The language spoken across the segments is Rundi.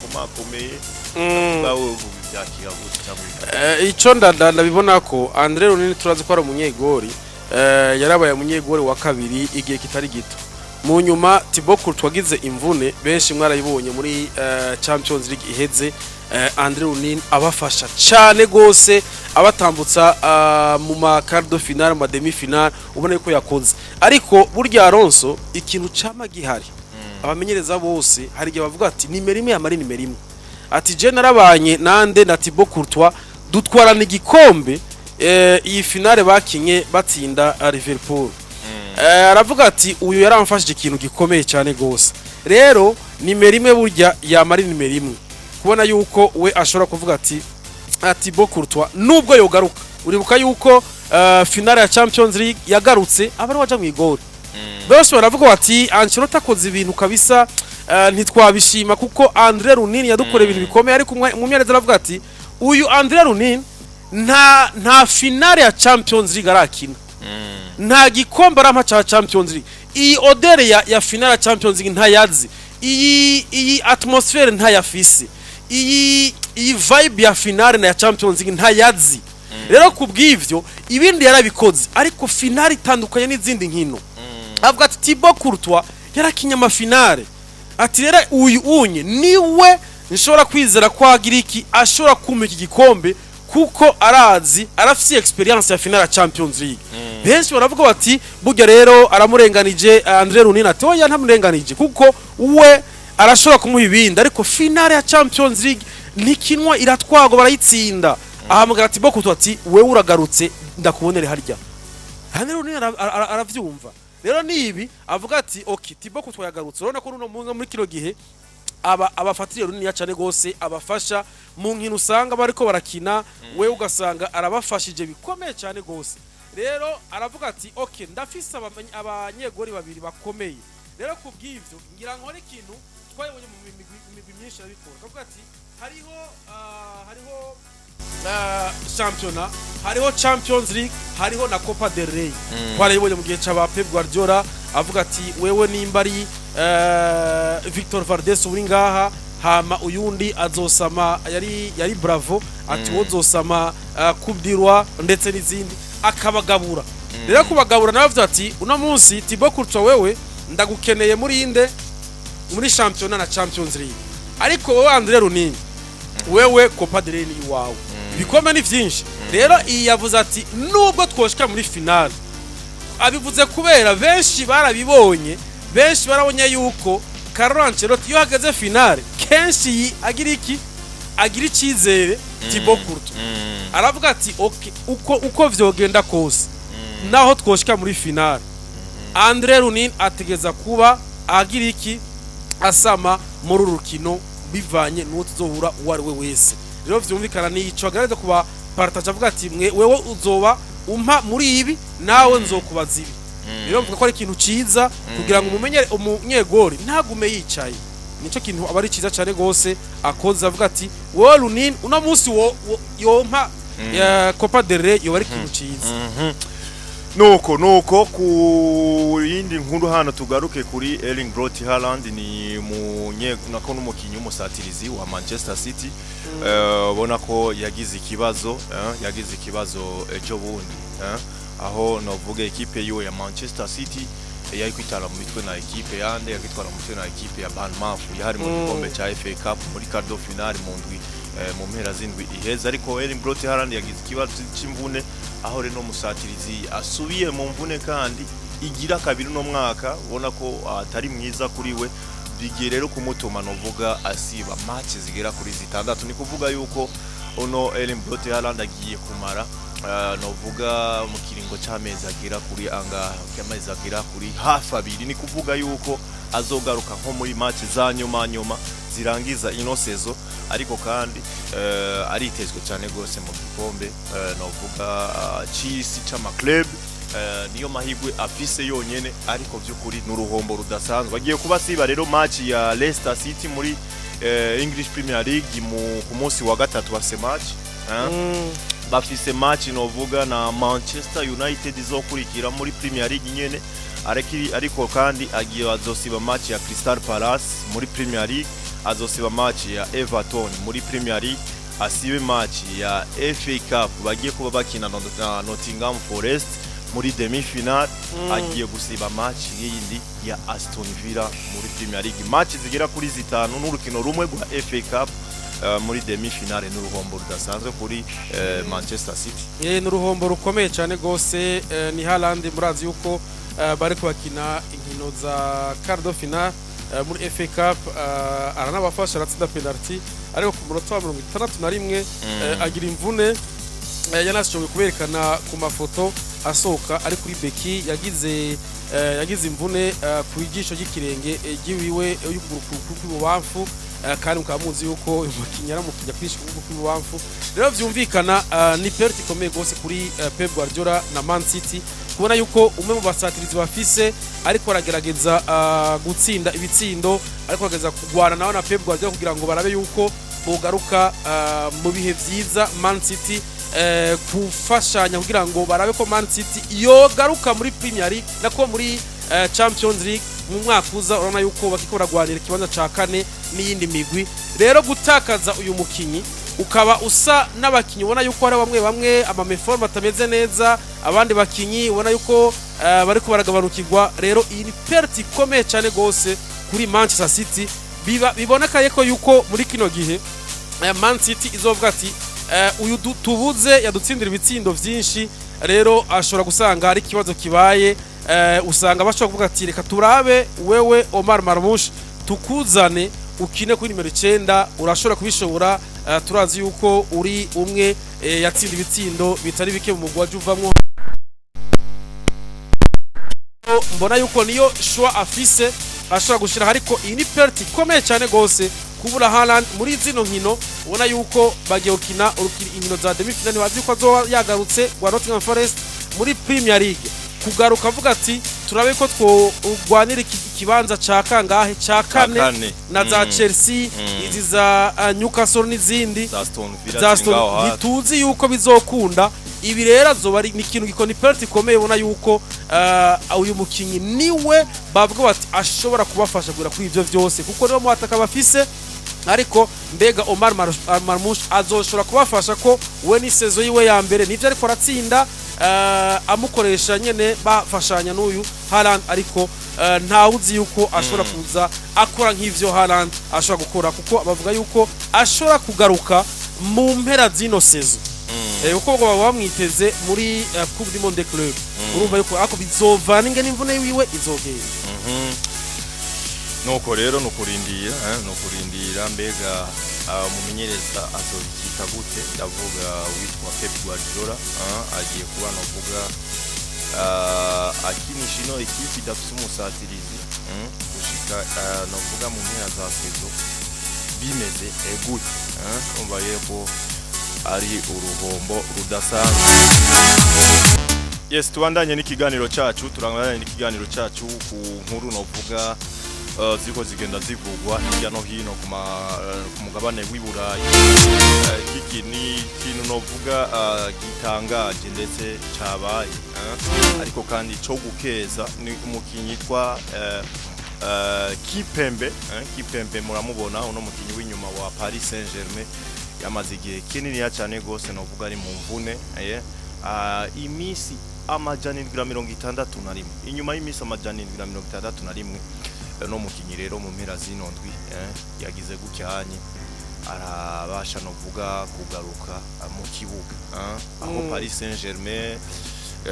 Akomakomeye ubwawe byakira gute cyangwa Ico ndabibona ko Andre Lunin, turazi ko ari umunyegori, yarabaye umunyegori wa kabiri igihe kitari gito. Mu nyuma Thibaut Courtois wagize imvune, benshi mwarayibonye muri Champions League iheze, Andre Lunin abafasha cyane gose, abatambutsa mu ma quart de finale, mu ma demi finale, ubona ko yakoze. Ariko burya Alonso, ikintu cama gihari, abamenyereza bose hari igihe bavuga ati nimero imwe yamara nimero imwe, ati je narabanye nande na Thibaut Courtois, dutwarana igikombe, iyi finale bakinye batsinda Liverpool. Aravuga ati uyu yaramfashije ikintu gikomeye cyane gose. Rero nimero imwe burya yamara nimero imwe, kubona yuko we ashobora kuvuga ati Thibaut Courtois nubwo yogaruka, uribuka yuko finale ya Champions League yagarutse aba ari waja mu igori, bose baravuga bati Ancelotti akoze ibintu kabisa, ntitwabishima kuko Andre Lunin yadukoreye ibintu bikomeye. Ariko umumenyereza aravuga ati uyu Andre Lunin nta finale ya Champions League arakina, nta gikombe arampa ca Champions League, iyi odeur ya finale ya Champions League ntayazi, iyi atmosphère ntayafise, iyi vibe ya finale na ya Champions League ntayazi. Rero kubw'ivyo ibindi yarabikoze, ariko finale itandukanye n'izindi nkino. Avuga ati Thibaut Courtois yarakinye amafinale, ati rero uyu unye niwe nshobora kwizera ko agira iki, ashobora kumpa iki gikombe, kuko arazi, arafise expérience ya finale ya Champions League. Benshi baravuga bati burya rero aramurenganije Andre Lunin. Ati oya, ntamurenganije, kuko we arashobora kumuha ibindi, ariko finale ya Champions League ntikinwa, iratwagwa, barayitsinda. Ahamagara Thibaut Courtois ati wewe uragarutse, ndakubonere harya. Andre Lunin aravyumva rero nibi, avuga ati okay, Thibaut Courtois yagarutse. Urabona ko runo muri kino gihe aba abafatiriye runini cyane gose, abafasha mu nkino usanga bariko barakina, we ugasanga arabafashije bikomeye cyane gose. Rero aravuga ati okay, ndafise abanyegori babiri bakomeye. Rero kubw'ivyo ngira nkore ikintu twabonye mu migwi myinshi arabikora, akavuga ati hariho championnat, hariho Champions League, hariho na Copa del Rey. Twarayibonye mu gihe c'aba Pep Guardiola, avuga ati wewe nimba ari Victor Valdes uri ngaha, hama uyundi azosama yari Bravo, ati wowe uzosama Coupe du Roi ndetse n'izindi, akabagabura. Rero kubagabura nawe avuga ati uno munsi Thibaut Courtois, wewe ndagukeneye muri inde, muri championnat na Champions League, ariko wowe Andre Lunin, wewe Copa del Rey ni iwawe, ibikombe ni vyinshi. Rero iyi yavuze ati nubwo twoshika muri finale, abivuze kubera benshi barabibonye, benshi barabonye yuko Carlo Ancelotti iyo hageze finale kenshi agira iki, agira icyizere Thibaut Courtois. Aravuga ati okay, uko vyogenda kose, naho twoshika muri finale, Andre Lunin ategeza kuba agira iki, asama muri uru rukino, bivanye n'uwo tuzohura uwo ari we wese. Rero vyumvikana nico agaragaza kuba partage, avuga ati mwe wewe uzoba umpa muri ibi, nawe nzokubaza ibi. Rero mvuga ko ari ikintu ciza kugira ngo umumenyere umunyegori ntagume yicaye, nico kintu aba ari ciza cyane gose akoze. Avuga ati wowe Lunin, uno munsi wo yompa ya Copa del Rey, yoba ari ikintu ciza. Nuko ku yindi nkuru hano tugaruke kuri Erling Braut Haaland, ni munye nako n'umukinyi w'umusatirizi wa Manchester City. Ubona ko yagize ikibazo, yagize ikibazo ejo bundi, aho novuga ekipe yiwe ya Manchester City yari kwitara mu mitwe na ekipe yande, yari kwitwara mu mitwe na ekipe ya Bournemouth, yari mu gikombe ca FA Cup muri quart de finale mu ndwi, mu mpera z'indwi iheza. Ariko Erling Braut Haaland yagize ikibazo c'imvune, aho rero musatirizi asubiye mu mvune kandi igira kabiri no mwaka, ubona ko atari mwiza kuri we. Bigiye rero kumutuma novuga asiba match zigera kuri zitandatu. Ni kuvuga yuko uno Erling Braut Haaland agiye kumara novuga mu kiringo c'amezi agera kuri angahe, amezi agera kuri hafi 2. Ni kuvuga yuko azogaruka nko muri match za nyuma nyuma zirangiza ino saison. Ariko kandi aritezwe cyane gose mu gikombe novuga c'isi c'ama club, niyo mahigwe afise yonyene. Ariko by'ukuri n'uruhombo rudasanzwe agiye kuba siba. Rero match ya Leicester City muri English Premier League mu ku munsi wa gatatu bafise match, bafise match novuga na Manchester United izokurikira muri Premier League nyene. Ariko kandi agiye azosiba match ya Crystal Palace muri Premier League. Azosiba match ya Everton muri Premier League, asibe match ya FA Cup bagiye kuba bakina na Nottingham Forest muri demi finale, agiye gusiba match yindi ya Aston Villa muri Premier League. Match zigera kuri zitanu n'urukino rumwe rwa FA Cup muri demi finale, n'uruhombo rudasanzwe kuri Manchester City. Ni uruhombo rukomeye cyane rwose. Ni Haaland, murazi yuko bariko bakina inkino za quart de finale muri FA Cup, aranabafasha, aratsinda penalty, ariko ku munota wa 61 agira imvune. Yanashoboye kuberekana ku mafoto asohoka ari kuri béquille, yagize imvune ku ijisho ry'ikirenge ry'iwiwe y'ukuguru kw'ibubamfu, kandi mukaba muzi yuko uyu mukinnyi ari umukinnyi akwirisha ukuguru kw'ibubamfu. Rero vyumvikana, ni perte ikomeye gose kuri Pep Guardiola na Man City, kubona yuko umwe mu basatirizi bafise ariko aragerageza gutsinda ibitsindo, ariko aragerageza kugwana nawe na Pep Guardiola kugira ngo barabe yuko bogaruka mu bihe vyiza Man City, gufashanya kugira ngo barabe ko Man City yogaruka muri Premier League, nako muri Champions League mu mwaka uza. Urabona yuko bakiko baragwanira ikibanza ca kane n'iyindi migwi. Rero gutakaza uyu mukinyi, ukaba usa n'abakinyi ubona yuko hari bamwe bamwe ama méformes atameze neza, abandi bakinyi ubona yuko bariko baragabanukirwa. Rero iyi ni perte ikomeye cyane gose kuri Manchester City. Biba biboneka yuko muri kino gihe Man City izovuga ati uyu tubuze yadutsindira ibitsindo vyinshi. Rero ashobora gusanga ari ikibazo kibaye, usanga bashobora kuvuga ati reka turabe wewe Omar Marmoush, tukuzane ukine kuri nimero 9, urashobora kubishobora. Turazi yuko uri umwe yatsinda ibitsindo bitari bike mu mugwi uvamwo. Mbona yuko niyo choix afise ashobora gushira, ariko iyi ni perte ikomeye cyane gose kubura Haaland muri zino nkino. Ubona yuko bagiye gukina inkino za demi finale, bazi yuko azoba yagarutse rwa Nottingham Forest muri Premier League, kugaruka avuga ati turabe ko twogwanira ikibanza ca kangahe, ca kane, kane. Na za Chelsea, izi za Newcastle n'izindi za Aston Villa za ziri Aston. ngaho hafi. Ntituzi yuko bizokunda. Ibi rero azoba ari ni ikintu gikoni, perte ikomeye. Ubona yuko uyu mukinyi niwe bavuga bati ashobora kubafasha kugera kuri ivyo vyose, kuko niwe muhataka bafise. Ariko mbega Omar Marmoush azoshobora kubafasha, ko we ni saison yiwe ya mbere, nivyo ariko aratsinda, amukoresha nyene bafashanya n'uyu Haaland, ariko ntawe uzi yuko ashobora kuza akora nk'ivyo Haaland ashobora gukora, kuko bavuga yuko ashobora kugaruka mu mpera z'ino saison, kuko ngo baba bamwiteze muri Coupe du Monde des Clubs. Urumva yuko ako bizovana ingene imvune yiwe izogenda. Nuko rero nukurindira, nukurindira mbega umumenyereza azobikika gute. Ndavuga witwa Pep Guardiola, agiye kuba novuga akinisha ino ekipe idafise umusatirizi gushika novuga mu mpera za saison bimeze gute? Umva rero ko ari uruhombo rudasanzwe. Yes, tubandanye n'ikiganiro cacu, turabandanye n'ikiganiro cacu ku nkuru novuga ziriko zigenda zivugwa hirya no hino ku mugabane w'i Burayi. Kiki ni ikintu novuga gitangaje ndetse cabaye, ariko kandi co gukeza ni umukinyi yitwa Kimpembe. Kimpembe muramubona, uno mukinyi w'inyuma wa Paris Saint-Germain yamaze igihe kininiya cyane gose novuga ari mu mvune, imisi 761. Inyuma y'imisi 761, no mukinyi rero mu mpera zino ndwi yagize gucyanye arabasha novuga kugaruka mu kibuga, aho Paris Saint-Germain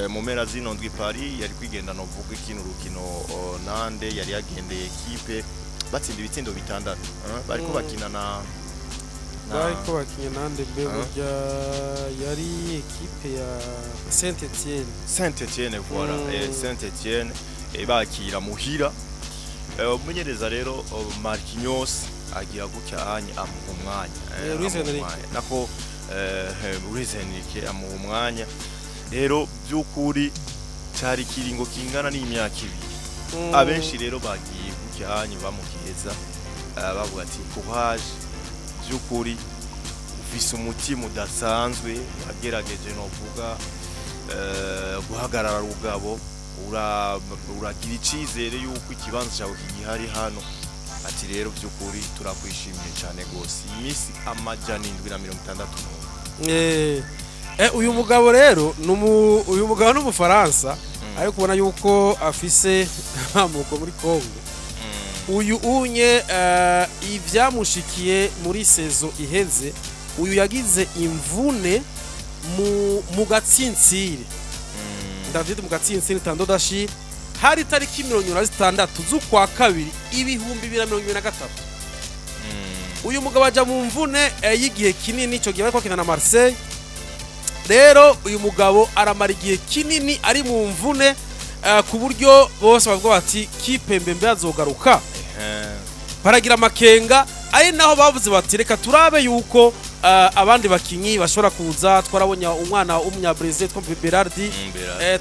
mu mpera zino ndwi Paris yari kwigenda novuga ikino rukino nande yari yagendeye ekipe batsinda ibitsindo bitandatu, bariko bakina na Bariko bakinye nande be? Ah. Burya yari ekipe ya Saint Etienne. Saint Etienne, voilà. Saint Etienne bakira muhira. Umumenyereza rero Marquinhos agira gutya anye amuha umwanya, Luis amuha Enrique. umwanya. Nako Luis Enrique amuha umwanya. Rero by'ukuri cyari kiringo kingana n'imyaka 2. Abenshi rero bagiye gutya anye bamukeza, bavuga ati courage, by'ukuri ufise umutima udasanzwe, wagerageje novuga guhagarara rugabo, uragira icizere yuko ikibanza cyawe kigihari hano. Ati rero by'ukuri turakwishimiye cyane gose, iminsi 761. Uyu mugabo rero uyu mugabo ni umufaransa, ariko ubona yuko afise amuko muri Congo. Uyu unye ivyamushikiye muri saison iheze, uyu yagize imvune mu gatsintsiri, ndavyita mu gatsintsiri, tendon d'Achille. Hari itariki 26 z'ukwa kabiri 2023. Uyu mugabo aja mu mvune y'igihe kinini. Ico gihe bariko bakina na Marseille. Rero uyu mugabo aramara igihe kinini ari mu mvune, ku buryo bose bavuga bati: "Kimpembe mbe azogaruka?" Baragira amakenga, ari naho bavuze bati: "Reka turabe yuko abandi bakinyi bashobora kuza." Twarabonye umwana w'umunya-Brazil twumva Berardi,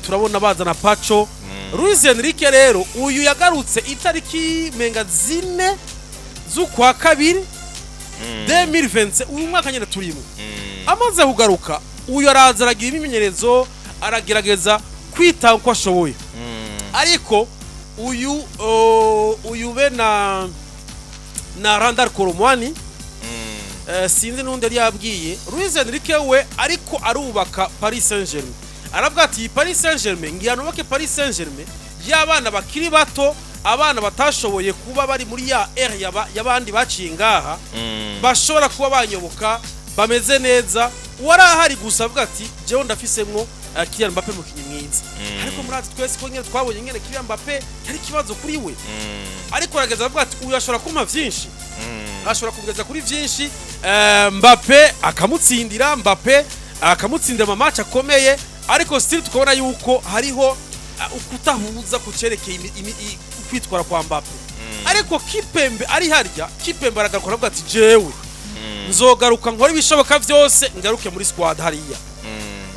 turabona bazana Pacho. Luis Enrique rero uyu yagarutse itariki menga 4 z'ukwa kabiri 2020, uyu mwaka nyine turimo. Amaze kugaruka, uyu araza aragira imyimenyerezo, aragerageza kwita uko ashoboye, ariko uyu be na Randal Kolo Muani, sinzi n'undi yari yabwiye Luis Enrique we, ariko arubaka Paris Saint-Germain. Aravuga ati: "Iyi Paris Saint-Germain ngira nubake Paris Saint-Germain y'abana bakiri bato, abana batashoboye kuba bari muri ya ère y'abandi baciye ngaha, bashobora kuba banyoboka bameze neza." Uwari ahari gusa avuga ati: "Jewe ndafisemwo Kylian Mbappe, mukinyi mwiza." Ariko murazi twese ko nyene twabonye nyene Kylian Mbappe yari ikibazo kuri we, ariko arageza avuga ati: "Uyu ashobora kumpa vyinshi, ashobora kugeza kuri vyinshi." Mbappe akamutsindira, Mbappe akamutsindira mu match akomeye, ariko still tukabona yuko hariho ukutahuza ku cerekeye kwitwara kwa Mbappe. Ariko Kimpembe ari harya, Kimpembe aragaruka aravuga ati: "Jewe nzogaruka nkora ibishoboka vyose ngaruke muri squad hariya."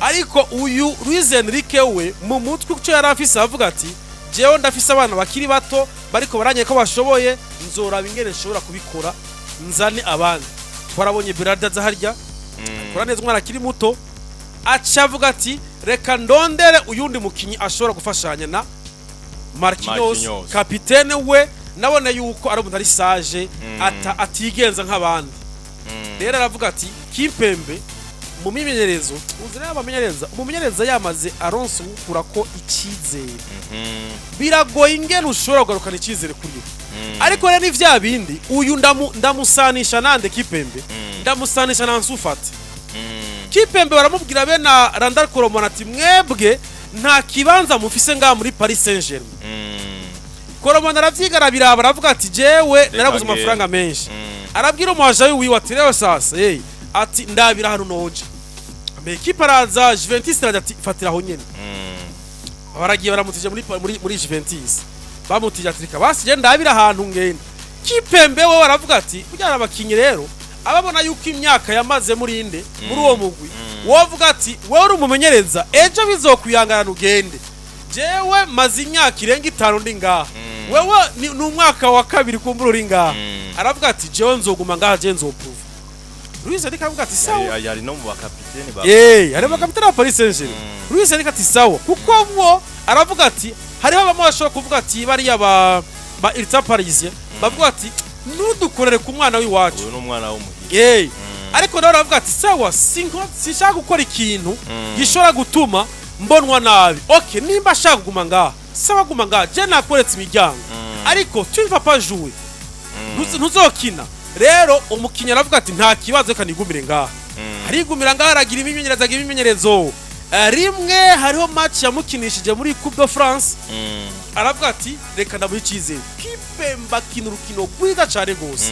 Ariko uyu Luis Enrique we mu mutwe icyo yari afise, avuga ati: "Jewe ndafise abana bakiri bato bariko baranye ko bashoboye, nzoraba ingene nshobora kubikora nzane abandi." Twarabonye Berardi aza harya akora neza, umwana akiri muto. Aca avuga ati: "Reka ndondere uyundi mukinyi ashobora gufashanya na Marquinhos, Marquinhos. kapitene we." Nabona yuko ari umuntu ari sage, atigenza nk'abandi. Rero aravuga ati: "Kimpembe mu mimenyerezo." Uzi rero abamenyereza, umumenyereza yamaze aronse gukura ko icyizere, biragoye ingene ushobora kugarukana icyizere kuri we. Ariko rero ni vya bindi, uyu ndamusanisha nande? Kimpembe ndamusanisha na Ansu Fati. Kimpembe baramubwira be na Randal Kolo Muani ati: "Mwebwe nta kibanza mufise ngaha muri Paris Saint-Germain." Kolo Muani aravyiga, arabiraba, aravuga ati: "Jewe naraguze ngende. amafaranga menshi." Arabwira umuhaja wiwe ati: "Rero sasa, hey," ati: "ndabira hano noje." Amakipe araza, Juventus iraja ati: "Fatira aho nyene." Baragiye baramutije muri Juventus, bamutije ati: "Reka basi je ndabira ahantu ngenda." Kimpembe we aravuga ati burya abakinyi rero ababona yuko imyaka yamaze muri inde, muri uwo mugwi, wovuga ati: "Wowe uri umumenyereza, ejo bizokuyangarana ugende. Jewe maze imyaka irenga 5 ndi ngaha, wewe ni umwaka wa kabiri kumbura uri ngaha." Aravuga ati: "Jewe nzoguma ngaha, je nzoprouva." Luis Enrique aravuga ati: "Sawa." Yari no mu bakapiteni ba Hari bakapiteni ba Paris Saint-Germain. Luis Enrique ati: "Sawa," kuko bo aravuga ati hariho bamwe bashobora kuvuga ati bariya ba Ultra Parisien bavuga ati: "Ntudukorere ku mwana w'iwacu." Uyu ni umwana w'umuhira. Ariko nawe aravuga ati: "Sawa, sinshaka gukora ikintu gishobora gutuma mbonwa nabi. Okay, nimba ashaka kuguma ngaha, sawa, guma ngaha, je nakweretse imiryango, ariko tu ne vas pas jouer, ntuzokina." Rero umukinnyi aravuga ati: "Nta kibazo, reka nigumire ngaha." Arigumira ngaha, aragira imimenyerezo, agira imimenyerezo. Rimwe hariho match yamukinishije muri Coupe de France, aravuga ati: "Reka ndamuha icyizere." Kimpembe akina urukino rwiza cyane rwose.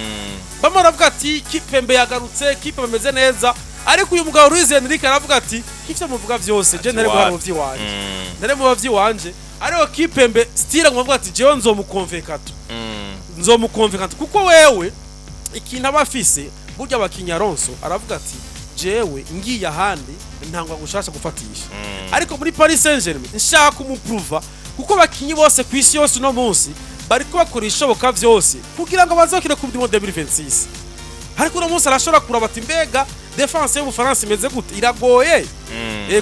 Bamwe baravuga ati: "Kimpembe yagarutse, Kimpembe ameze neza." Ariko uyu mugabo Luis Enrique aravuga ati: "Ivyo muvuga vyose, je ntare guhara mu vy'iwanje, ntare mu vy'iwanje." Ariko Kimpembe still ngo avuga ati: "Jewe nzomuconvainca tu, nzomuconvainca tu," kuko wewe ikintu aba afise burya abakinyi Alonso aravuga ati: "Jewe ngiye ahandi ntangwa gushasha gufatisha, ariko muri Paris Saint-Germain nshaka kumuprouva," kuko abakinyi bose ku isi yose uno munsi bariko bakora ibishoboka vyose kugira ngo bazokine Coupe du Monde 2026. Ariko uno munsi arashobora kuraba ati: "Mbega défense y'Ubufaransa imeze gute?" Iragoye,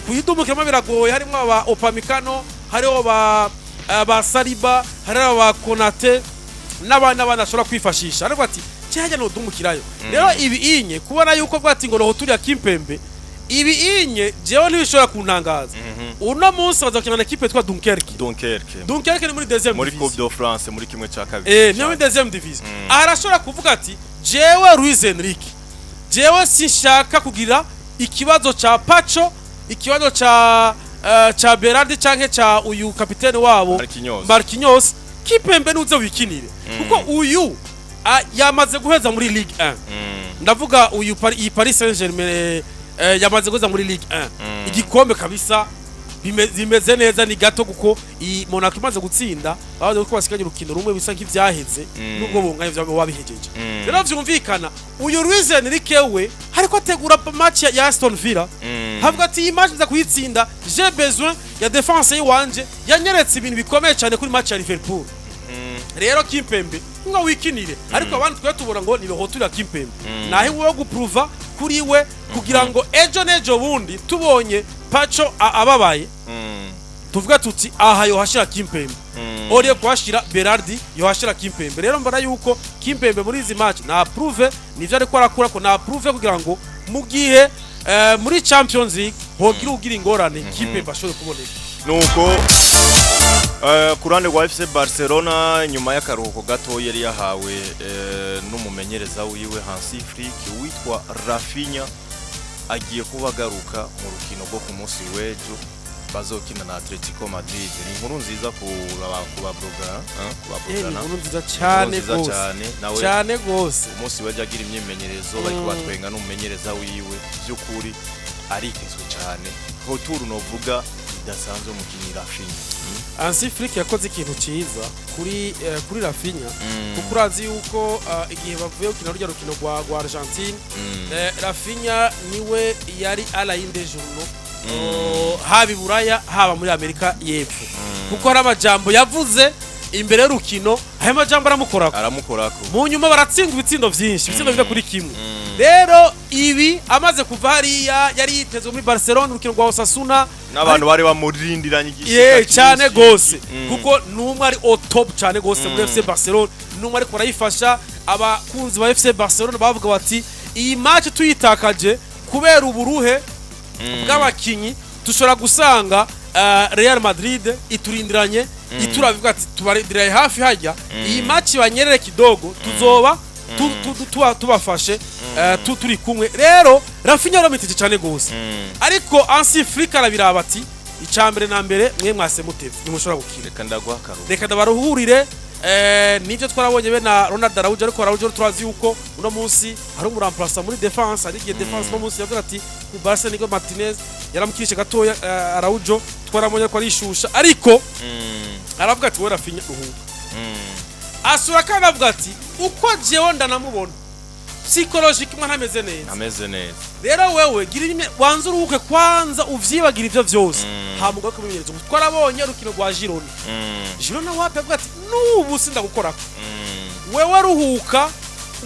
kuyidumukiramo biragoye. Harimo aba Upamecano, hariho ba Saliba, hariho aba Konate. N'abana ashobora kwifashisha, ariko ati cyajya no dumukirayo. Rero ibi inye kubona yuko bwa ati ngo roho turiya Kimpembe, ibi inye jewe ntibishobora kuntangaza. Uno munsi baza gukina na équipe yitwa Dunkerque. Dunkerque. Dunkerque ni muri deuxième muri division. Coupe de France, muri kimwe cya kabiri. Ni muri deuxième division. Arashobora kuvuga ati: "Jewe Luis Enrique, jewe sinshaka kugira ikibazo ca Pacho, ikibazo ca Berardi canke ca uyu kapitene wabo Marquinhos. Marquinhos. Kimpembe nuze wikinire, kuko uyu yamaze guheza muri Ligue 1." Ndavuga uyu iyi Paris Saint-Germain, yamaze guheza muri Ligue 1 igikombe kabisa, bimeze neza. Ni gato kuko iyi Monaco imaze gutsinda, babaze ko basigaye urukino rumwe, bisa nk'ivyaheze nubwo bunganye vyaba wabihejeje. Rero vyumvikana uyu Luis Enrique we hariko ategura match ya Aston Villa, havuga ati: "Iyi match nza kuyitsinda, j'ai besoin ya défense yiwanje yanyeretse ibintu bikomeye cyane kuri match ya Liverpool." Rero Kimpembe ngo wikinire, ariko abandi twe tubona ngo ni roho turiya Kimpembe naho iwe gupruva kuri we kugira ngo ejo n'ejo bundi tubonye Pacho ababaye, tuvuga tuti aha yohashira Kimpembe oriye kuhashira Berardi, yohashira Kimpembe. Rero mbona yuko Kimpembe muri izi match na prouve nivyo ariko arakura ko na prouve kugira ngo mu gihe muri Champions League hogira ugira ingorane, Kimpembe ashobore kuboneka. Nuko ku ruhande rwa FC Barcelona, nyuma y'akaruhuko gato yari yahawe n'umumenyereza wiwe Hansi Flick, witwa Raphinha agiye kuba agaruka mu rukino rwo ku munsi w'ejo bazokina na Atletico Madrid. Ni inkuru nziza ku ba Blaugrana, ku ba Ni Blaugrana. inkuru nziza cyane Inkuru nziza gose. cyane nawe. Cyane gose. Umunsi w'ejo agira imyimenyerezo, bariko batwenga n'umumenyereza wiwe. By'ukuri aritezwe cyane, retour novuga idasanzwe umukinyi Raphinha. Hansi Flick yakoze ikintu cyiza kuri Raphinha, kuko urazi yuko igihe bavuye gukina rurya rukino rwa Argentine, Raphinha niwe yari à la une des journaux, haba i Buraya haba muri Amerika y'Epfo, kuko hari amajambo yavuze imbere y'urukino, ayo majambo aramukorako. Aramukorako. Mu nyuma baratsindwa ibitsindo vyinshi, ibitsindo 4-1. Rero ibi amaze kuva hariya yari yitezwe muri Barcelona, urukino rwa Osasuna, n'abantu bari bamurindiranye igishika ye cyane cyinshi. Gose, kuko numwe ari au top cyane gose muri FC Barcelona, numwe ariko arayifasha. Abakunzi ba FC Barcelona bavuga bati: "Iyi match tuyitakaje kubera uburuhe bw'abakinyi, dushobora gusanga Real Madrid iturindiranye ituravuga ati tubarindiriye hafi hajya, iyi match banyerere kidogo, tuzoba tubafashe turi kumwe." Rero Raphinha yaramitije cyane gose, ariko Hansi Flick arabiraba ati: "Icambere na mbere mwe mwase mutevye, ntimushobora gukina." Reka ndaguha akaruhuko. Reka ndabaruhurire. Nivyo twarabonye be na Ronald Araujo, ariko Araujo turazi yuko uno munsi hari umuramplasa muri défense, ari igihe défense uno munsi yavuga ati ku Barca Nico Martinez yaramukirishe gatoya. Araujo twarabonye ko arishusha, ariko aravuga ati: "Wowe Raphinha, ruhuka." Asura kandi avuga ati: "Uko jewe ndanamubona psychologiquement ntameze neza." Ameze neza. "Rero wewe gira imwe wanze uruhuke kwanza, uvyibagira ivyo vyose, hama ugaruke mu myimenyerezo." Twarabonye urukino rwa Girona. Girona wapi, avuga ati: "Nubu sindagukorako, wewe ruhuka,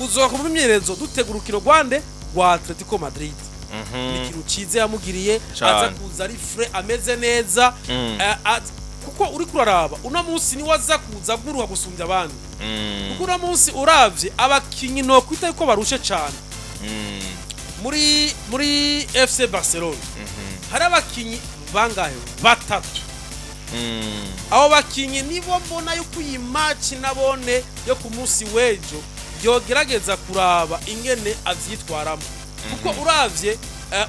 uzoka mu myimenyerezo dutegura urukino rwande rwa Atletico Madrid." Ni ikintu ciza yamugiriye. Cane. Aza kuza ari frais, ameze neza. Kuko uriko uraraba uno munsi niwe aza kuza aguruha gusumbya abandi, kuko uno munsi uravye abakinyi nokwita yuko barushe cane muri FC Barcelona, hari abakinyi bangahe? Batatu. Abo bakinyi nibo mbona yuko iyi match nabone yo ku munsi w'ejo yogerageza kuraba ingene avyitwaramo, kuko uravye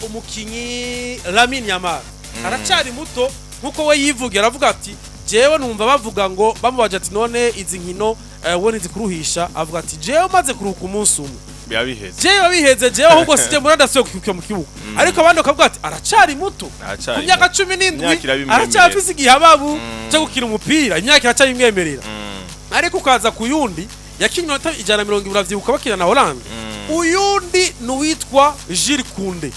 umukinyi Lamine Yamal aracari muto, nkuko we yivugira aravuga ati: "Jewe numva bavuga ngo", bamubaje ati: "None izi nkino we ntizikuruhisha?" Avuga ati: "Jewe maze kuruhuka umunsi umwe, biba biheze." Jewe biheze, jewe ahubwo sije mbona ndasubiye kukiruka mu kibuga. Ariko abandi bakavuga ati: "Aracari muto." Aracari Ku myaka muto. 17 Imyaka irabimwemerera. aracyafise igihababu cyo gukina umupira, imyaka iracyabimwemerera. Ariko ukaza ku yundi yakinnye iminota 120, uravyibuka bakina na Hollande. Uyundi ni uwitwa Jules Koundé.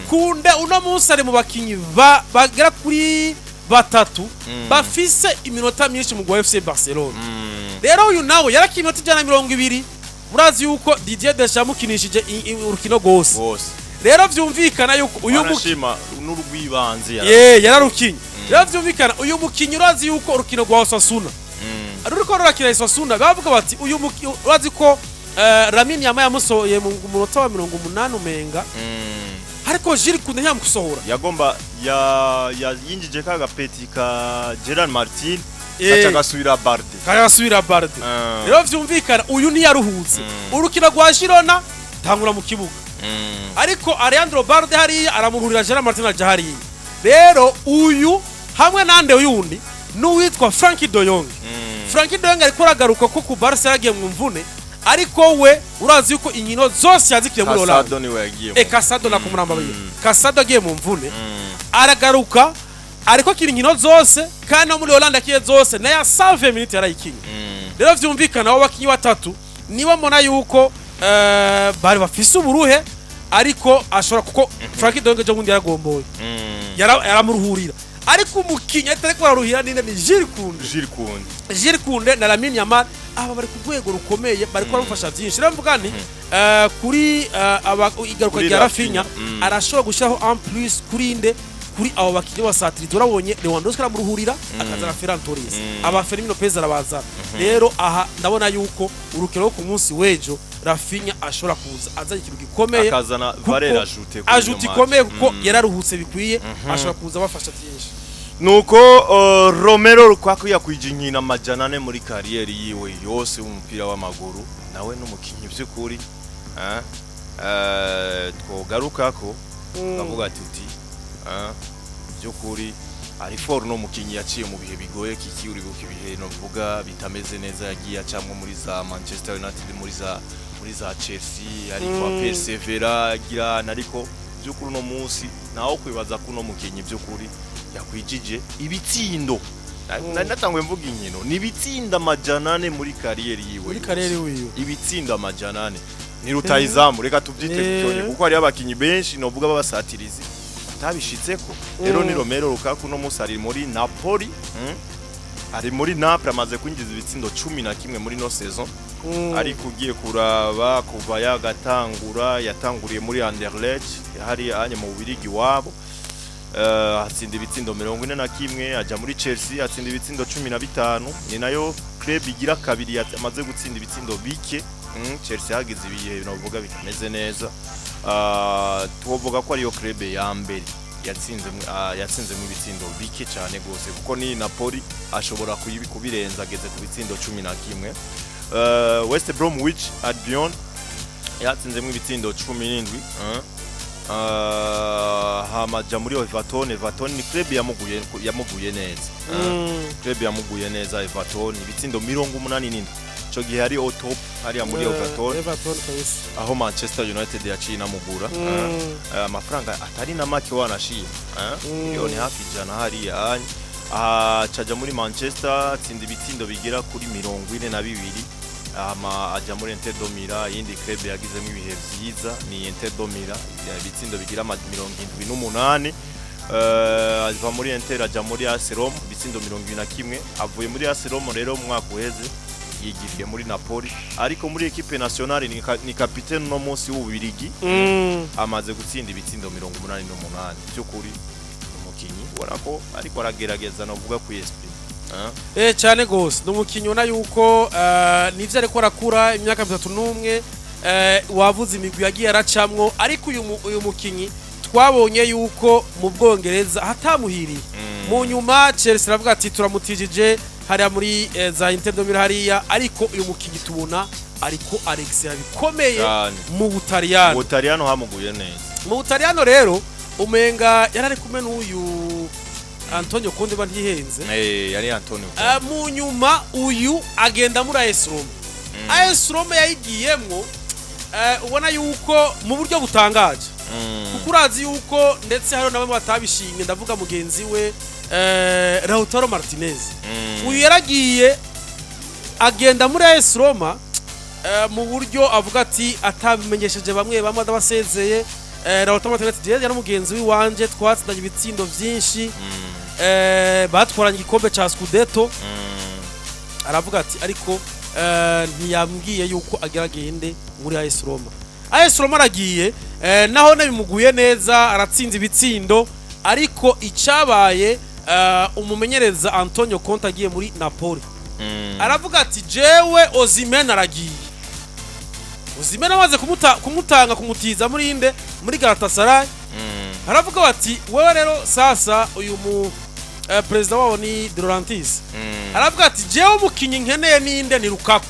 Koundé uno munsi ari mu bakinyi bagera kuri batatu bafise iminota myinshi mu gwa FC Barcelona. Rero uyu nawe yarakinnye iminota 120, urazi yuko Didier Deschamps yamukinishije urukino rwose. Bose. Rero vyumvikana yuko uyu mukinyi Arashima n'urwibanze. Ye yararukinye. Rero vyumvikana uyu mukinyi, urazi yuko urukino rwa Osasuna Ruriko rurakina Osasuna, bavuga bati uyu urazi ko Lamine Yamal yamusohoye mu munota wa 80 umenga, ariko Jules Koundé ntiyamusohora. Yagomba ya yinjije ka gapeti ka Gerard Martin, gaca gasubira Balde. Karasubira Balde. Rero vyumvikana uyu ntiyaruhutse. Urukino rwa Girona tangura mu kibuga, ariko Alejandro Balde hariya aramuhurira, Gerard Martin aja hariya. Rero uyu hamwe nande yundi n'uwitwa Frenkie de Jong. Frenkie de Jong ariko aragaruka ko ku Barca yaragiye mu mvune, ariko we urazi yuko inkino zose yazikiye muri Hollande. Casado niwe yagiye. E Casado na kumuramba biyo. Casado agiye mu mvune, aragaruka, ariko akina inkino zose, kandi no muri Hollande akiye zose nayo 120 minutes yarayikinye. Rero vyumvikana abo bakinyi batatu nibo mbona yuko bari bafise uburuhe, ariko ashobora kuko Frenkie de Jong ejo bundi yaragomboye, yaramuruhurira, ariko umukinyi atariko araruhira ninde? Ni Jules Koundé. Jules Koundé. Jules Koundé na Lamine Yamal, aba bari ku rwego rukomeye, bariko baramufasha byinshi. Rero mvuga nti kuri igaruka Kuri rya Raphinha, Raphinha, arashobora gushyiraho en plus kuri inde? Kuri abo bakinyi basatiriza. Urabonye Lewandowski aramuruhurira, akazana Ferran Torres, aba Fermin Lopez arabazana. Rero aha ndabona yuko urukino rwo ku munsi w'ejo Raphinha ashobora kuza azanye ikintu gikomeye, akazana kuko valeur ajoutée kuri ajoute ino match. ikomeye, kuko yararuhutse bikwiye, ashobora kuza abafasha byinshi. Nuko Romelu Lukaku yakwije inkino 400 muri carrière yiwe yose y'umupira w'amaguru. Nawe n'umukinyi by'ukuri twogarukako kavuga tuti by'ukuri ari fort. No mukinyi yaciye mu bihe bigoye kiki, uribuka ibihe novuga bitameze neza yagiye acamwo muri za Manchester United, muri za Chelsea, ariko persevera agira, ariko by'ukuri uno munsi naho kwibaza ko uno mukinyi by'ukuri yakwijije ibitsindo. Nari natanguye mvuga inkino, ni ibitsindo 400 muri carrière yiwe muri yose. Carrière wiwe. Ibitsindo 400 ni rutayizamu, reka tubyite gutyo, kuko hariyo abakinyi benshi novuga b'abasatirizi batabishitseko. Rero ni Romelu Lukaku, no munsi ari muri Napoli, Ari muri Napoli, amaze kwinjiza ibitsindo 11 muri no saison. Ariko ugiye kuraba kuva yagatangura, yatanguriye muri Anderlecht hari anye mu Bubirigi wabo, atsinda ibitsindo 41, aja muri Chelsea atsinda ibitsindo 15, ni nayo club igira kabiri amaze gutsinda ibitsindo bike. Chelsea hagize ibihe novuga bitameze neza. Tuvuga ko ariyo club ya mbere yatsinze yatsinzemo ibitsindo bike cyane gose, kuko ni Napoli ashobora kubirenza ageze ku bitsindo 11. West Bromwich Albion yatsinzemo ibitsindo 17. Hama aja muri Everton. Everton ni club yamuguye neza. Club yamuguye neza Everton, ibitsindo 87, ico gihe ari au top hariya muri Everton, Everton kabisa. Aho Manchester United yaciye inamugura amafaranga atari na make wanashima, miliyoni hafi 100 hariya. Acaja muri Manchester atsinda ibitsindo bigera kuri 42, hama aja muri Inter de Milan, iyindi club yagizemo ibihe vyiza ni Inter de Milan, ibitsindo bigira ama 78. Ava muri Inter aja muri AS Roma, ibitsindo 21. Avuye muri AS Roma rero mu mwaka uheze yigiriye muri Napoli, ariko muri équipe nationale ni capitaine no munsi w'Ububirigi. Amaze gutsinda ibitsindo 88. By'ukuri umukinyi ubona ko ariko aragerageza novuga ku ESP. Cyane gose, ni umukinyi ubona yuko nivyo ariko arakura, imyaka 31, wavuze imigwi yagiye aracamwo, ariko uyu mukinyi twabonye yuko mu Bwongereza hatamuhiriye. Mu nyuma Chelsea aravuga ati turamutijije hariya muri za Inter de Milan hariya, ariko uyu mukinyi tubona ariko Alex bikomeye Cyane. mu Butaliyano. Butaliyano hamuguye neza. Mu Butaliyano rero umenga yarari kumwe n'uyu Antonio Conte, ba ntihenze. Yari Antonio. Mu nyuma uyu agenda muri AS Roma. AS Roma yayigiyemwo ubona yuko mu buryo butangaje, kuko urazi yuko ndetse hariho na bamwe batabishimye, ndavuga mugenzi we Lautaro Martinez. Uyu yaragiye agenda muri AS Roma mu buryo avuga ati atabimenyesheje bamwe bamwe, adabasezeye. Lautaro Martinez ati yari mugenzi w'iwanje, twatsindanye ibitsindo vyinshi, batwaranye igikombe ca Scudetto. Aravuga ati ariko ntiyambwiye yuko agira agende muri AS Roma. AS Roma aragiye, naho bimuguye neza, aratsinze ibitsindo, ariko icabaye umumenyereza Antonio Conte agiye muri Napoli. Aravuga ati: "Jewe Osimhen aragiye." Osimhen amaze kumutanga, kumutiza muri inde, muri Galatasaray. Aravuga bati: "Wewe rero sasa." Uyu mu perezida wabo ni De Laurentiis. Aravuga ati: "Jewe umukinyi nkeneye ninde? Ni Lukaku."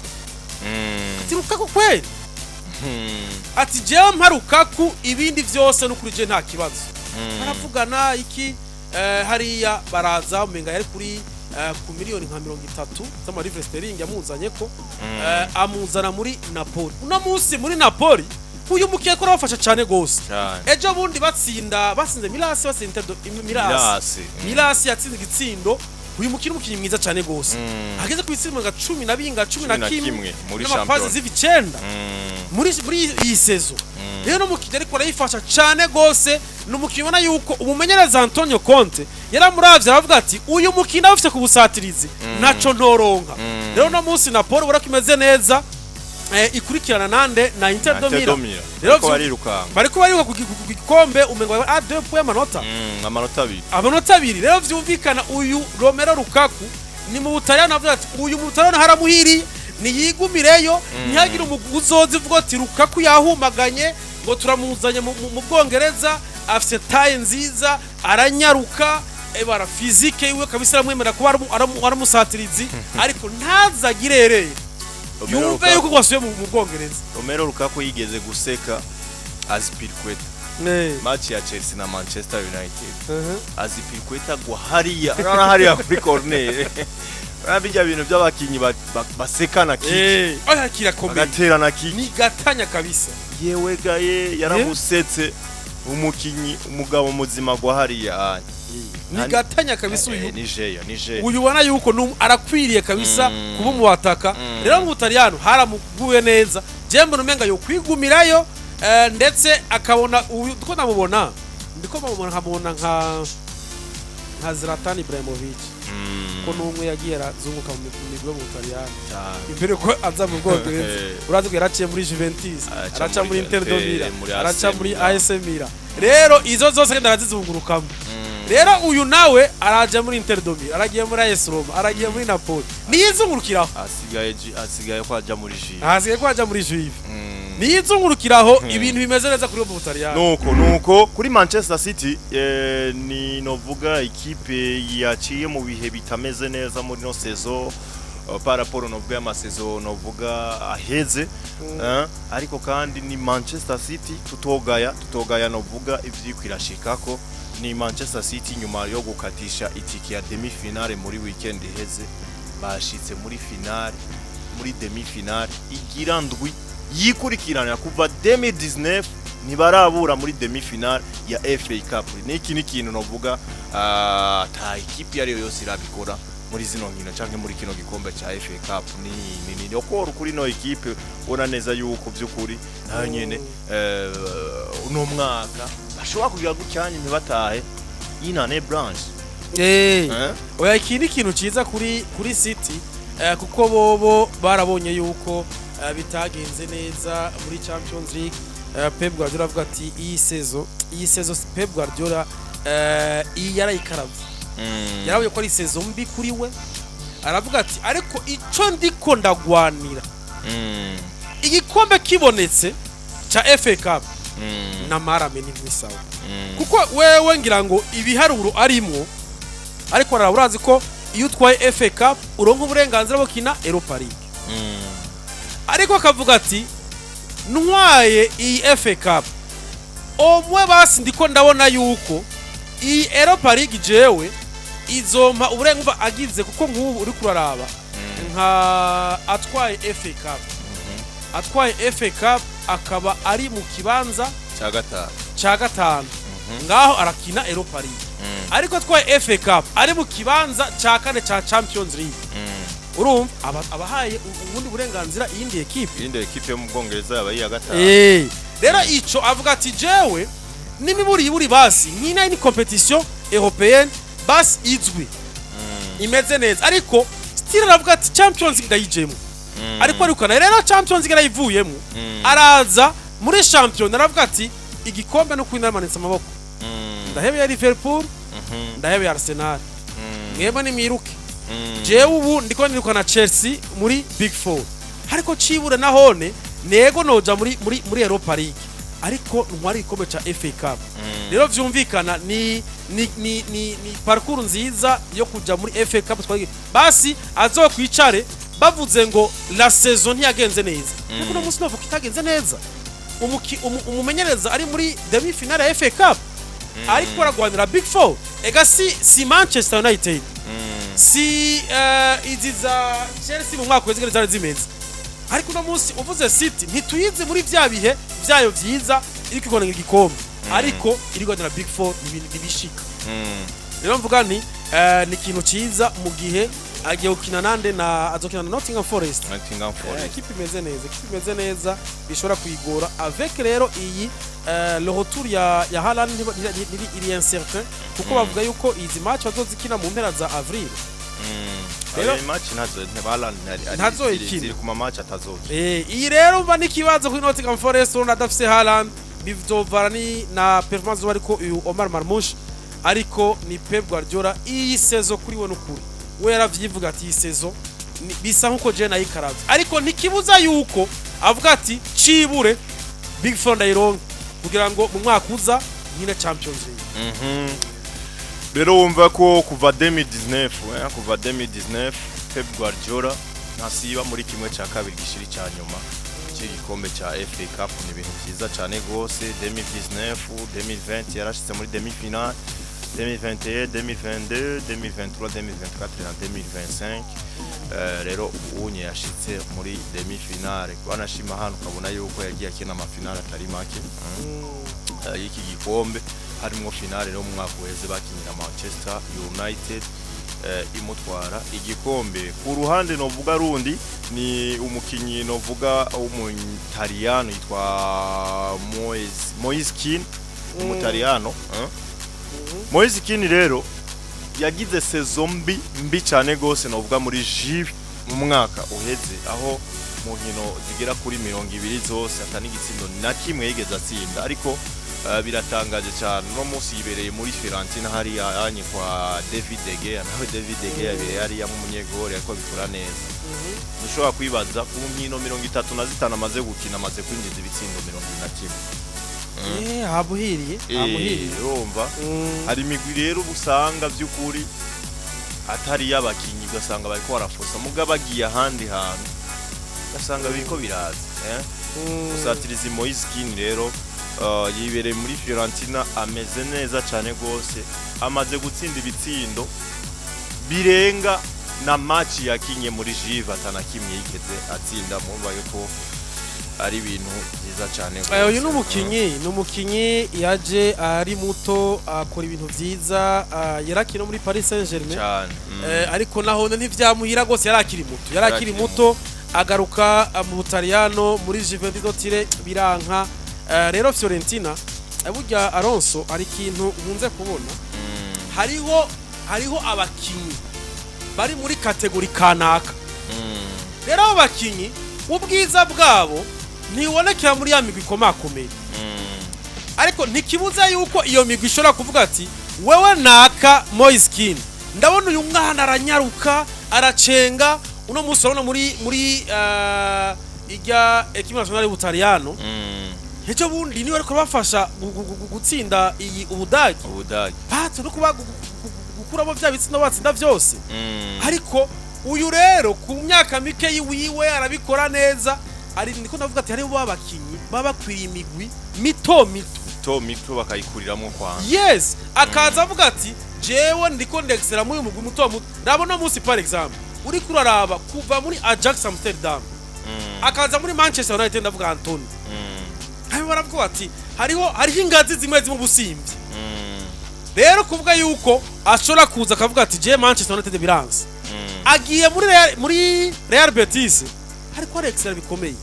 Ati: "Lukaku kweli?" Ati: "Jewe mpa Lukaku, ibindi vyose n'ukuri je nta kibazo." Baravugana iki, hariya baraza, umenga yari kuri ku miliyoni nka 30 z'ama livre sterling yamuzanye ko amuzana muri Napoli. Uno munsi muri Napoli uyu mukiye ko arabafasha cyane gose. Cyane. Ejo bundi batsinda, batsinze Milas, batsinze Inter Milas. Milas. Milas yatsinze igitsindo. Uyu mukino, umukinnyi mwiza cyane gose, ageze ku bitsindo nka cumi na binga, cumi na 11 kimwe muri n'amapasi shampiyona. ziva 9 muri iyi saison. Rero n'umukinnyi ariko arayifasha cyane gose, ni umukinnyi ubona yuko umumenyereza Antonio Conte yaramuravye, aravuga ati: "Uyu mukinnyi awufise ku busatirizi ntaco ntoronka." Rero no munsi Napoli ubona ko imeze neza, ikurikirana nande? Na Inter do Milan. Rero rero barirukanga. Bariko bariruka ku gikombe, umengo a 2 points, amanota Amanota 2. Amanota 2. Rero vyumvikana uyu Romelu Lukaku ni mu Butaliyani, avuga ati uyu mu Butaliyani haramuhiriye, niyigumireyo, ntihagire umugwi uzoza uvuga ati Lukaku yahumaganye ngo turamuzanye mu Bwongereza. Afise taille nziza, aranyaruka, ebara physique yiwe kabisa aramwemerera kuba aramusatirizi, ariko ntazagirereye yumve yuko gwasubiye mu Bwongereza. Romelu Lukaku yigeze guseka Azpilicueta, match ya Chelsea na Manchester United. Azpilicueta gwa hariya, urabona hariya kuri corner, urabona bijya bintu by'abakinyi basekana kiki. Oya, kirakomeye. Bagaterana kiki. Ni gatanya kabisa. Yewe gaye, yaramusetse umukinyi, umugabo muzima gwa hariya. Ni gatanya kabisa uyu. Ni jeya, ni jeya. Uyu ubona yuko arakwiriye kabisa kuba umuwataka. Rero mu Butaliyano haramuguye neza, je mbona umenga yo kwigumirayo, ndetse akabona uyu ndiko ndamubona, ndiko ndamubona nkamubona nka Zlatan Ibrahimovic, ko n'umwe yagiye arazunguka mu migwi yo mu Butaliyano imbere ko aza mu Bwongereza. Urazi ko yaraciye muri Juventus, Araca araca muri muri Inter do Inter, Milan, muri araca AC muri Milan. AS Milan. Rero izo zose agenda arazizungurukamo. Rero uyu nawe araja muri Inter do Milan, aragiye muri AS Roma, aragiye muri Napoli, niyizungurukiraho. Asigaye ko aja muri Juve. Ahasigaye ko aja muri Juve, niyizungurukiraho, ibintu bimeze neza kuri uwo Butaliyano. Nuko kuri Manchester City, ni novuga ikipe yaciye mu bihe bitameze neza muri no saison, par rapport novuga y'ama saison novuga aheze, ariko kandi ni Manchester City tutogaya novuga ivyiko irashikako. Ni Manchester City nyuma yo gukatisha itike ya demi finale muri weekend iheze, bashitse muri finale, muri demi finale igira ndwi yikurikirana. Kuva 2019 ntibarabura muri demi finale ya FA Cup. Niki ni ikintu novuga ta ikipe iyo ariyo yose irabikora muri zino nkino canke muri kino gikombe ca FA Cup. Ni okoro kuri no ekipe, ubona neza yuko by'ukuri nayo nyene uno mwaka bashobora kugira gucyanye ntibatahe y'inane branche. Eh? Oya, iki ni ikintu ciza kuri City, kuko bobo barabonye yuko bitagenze neza muri Champions League. Pep Guardiola avuga ati iyi saison Pep Guardiola iyi yarayikaravye. Yarabonye ko ari saison mbi kuri we, aravuga ati: "Ariko ico ndiko ndagwanira, igikombe kibonetse ca FA Cup na marame ni sawa." Kuko wewe ngira ngo ibiharuro arimwo, ariko arara urazi ko iyo utwaye FA Cup uronka uburenganzira bwo gukina Europa League. Ariko akavuga ati: "Ntwaye iyi FA Cup omwe, basi ndiko ndabona yuko iyi Europa League jewe izompa uburenganzira." Agize kuko nk'ubu uri kuraraba nka atwaye FA Cup, atwaye FA Cup akaba ari mu kibanza cya gatanu. Cya gatanu, ngaho arakina Europa League. Ariko atwaye FA Cup ari mu kibanza cya kane cya Champions League, urumva abahaye ubundi burenganzira iyindi ekipe. Iyindi ekipe yo mu Bwongereza yaba iya gatanu. Rero ico avuga ati: "Jewe n'imiburi iburi basi nkina ni compétition européenne, basi izwi imeze neza." Ariko still aravuga ati: "Champions League ndayijemo." Ariko arukana rero Champions League arayivuyemo, araza muri champion, aravuga ati: "Igikombe no kwinamanitse amaboko, ndahebeye Liverpool, ndahebeye Arsenal, mwebwe nimwiruke." Jewe ubu ndiko nirukana Chelsea muri Big Four, ariko cibure nahone nego noja muri Europa League, ariko ntwari igikombe ca FA Cup. Rero vyumvikana ni parcours nziza yo kuja muri FA Cup. Twagiye basi azokwicare bavuze ngo la saison ntiyagenze neza, ariko uno munsi novuga itagenze neza. Umumenyereza ari muri demi finale ya FA Cup, ariko aragwanira Big Four. Ega si Manchester United, si izi za Chelsea mu mwaka w'izigari zari zimeze, ariko uno munsi uvuze City ntituyizi muri vya bihe vyayo vyiza iriko igwanira igikombe, ariko irigwanira Big Four nibishika. Rero mvuga nti ni ikintu ciza mu gihe agiye gukina nande na azokina na Nottingham Forest. Nottingham Forest. Ekipe imeze neza, ekipe imeze neza, bishobora kuyigora avec rero iyi le retour ya Haaland ntiri iri incertain, kuko bavuga yuko izi match bazozikina mu mpera za avril. Rero match ntazo Haaland Ntazoyikina. Ziri ku ma match atazokina. Iyi rero umva n'ikibazo kuri Nottingham Forest, urabona adafise Haaland bizovana ni na performance zuba, ariko uyu Omar Marmoush, ariko ni Pep Guardiola iyi saison kuri we n'ukuri we yaravyivuga ati iyi saison bisa nkuko je nayikaravye, ariko ntikibuza yuko avuga ati cibure Big Four ndayironke kugira ngo mu mwaka uza nkine Champions League. Rero wumva ko kuva 2019, kuva 2019 Pep Guardiola ntasiba muri kimwe cya kabiri gishiri cya nyuma cy'igikombe cya FA Cup. Ni ibintu byiza cyane gose. 2019, 2020 yarashitse muri demi finale, 2021, 2022, 2023, 2024 na 2025. Rero ubunye yashitse muri demi finale. Banashima hano ukabona yuko yagiye akina amafinale atari make y'iki gikombe, harimo finale no mu mwaka uheze bakinira Manchester United, imutwara igikombe. Ku ruhande novuga rundi ni umukinyi novuga w'umutaliyano yitwa Moise Kean, umutaliyano. Moise Kean rero yagize saison mbi mbi cyane gose novuga muri Juve mu mwaka uheze, aho mu nkino zigera kuri 20 zose ata n'igitsindo na kimwe yigeze atsinda. Ariko biratangaje cyane, uno munsi yibereye muri Fiorentina hariya anye kwa David De Gea. Nawe David De Gea yabereye hariya nk'umunyegori, ariko abikora neza. Ushobora kwibaza ku nkino 35 amaze gukina, amaze kwinjiza ibitsindo 41. Habuhiriye, habuhiriye. Urumva hari imigwi rero uba usanga by'ukuri atari iy'abakinyi, ugasanga bariko barafosa, muga bagiye ahandi hantu ugasanga biriko biraza. Usatirizi Moise Kean rero yibereye muri Fiorentina, ameze neza cyane rwose, amaze gutsinda ibitsindo birenga na match yakinye muri Juve atana kimwe yigeze atsinda. Mumva yuko ari ibintu byiza cyane Uyu rwose. ni umukinyi yaje ari muto akora ibintu vyiza, yarakina muri Paris Saint-Germain cyane. Ariko naho ntivyamuhira rwose, yari akiri muto, yari akiri akiri muto, agaruka mu Butaliyano muri Juventus Tire biranka. Rero Fiorentina, burya Alonso hari ikintu nkunze kubona, hariho abakinyi bari muri catégorie kanaka. Rero abo bakinyi ubwiza bwabo ntibonekera muri ya migwi ikomakomeye, ariko ntikibuza yuko iyo migwi ishobora kuvuga ati wewe naka Moise Kean, ndabona uyu mwana aranyaruka, aracenga. Uno munsi urabona muri ijya équipe nationale y'Ubutaliyano, ejo bundi niwe ariko bafasha gutsinda iyi Ubudagi. Ubudagi. Batse no kuba gukuramo vya bitsindo batsinda vyose. Ariko uyu rero ku myaka mike yiwiwe arabikora neza. Ari niko ndavuga ati hariho babakinyi baba bakwiriye imigwi mito mito. Mito mito bakayikuriramo kwanza. Yes, akaza avuga ati jewe ndiko ndexera muri uyu mugwi muto muto. Raba no munsi par exemple uriko uraraba kuva muri Ajax Amsterdam akaza muri Manchester United, ndavuga Antony. Hanyuma baravuga bati hariho ingazi zimwe zimwe ubusimvye. Rero kuvuga yuko ashobora kuza akavuga ati je Manchester United biranze, agiye muri Real Betis, ariko arexera bikomeye.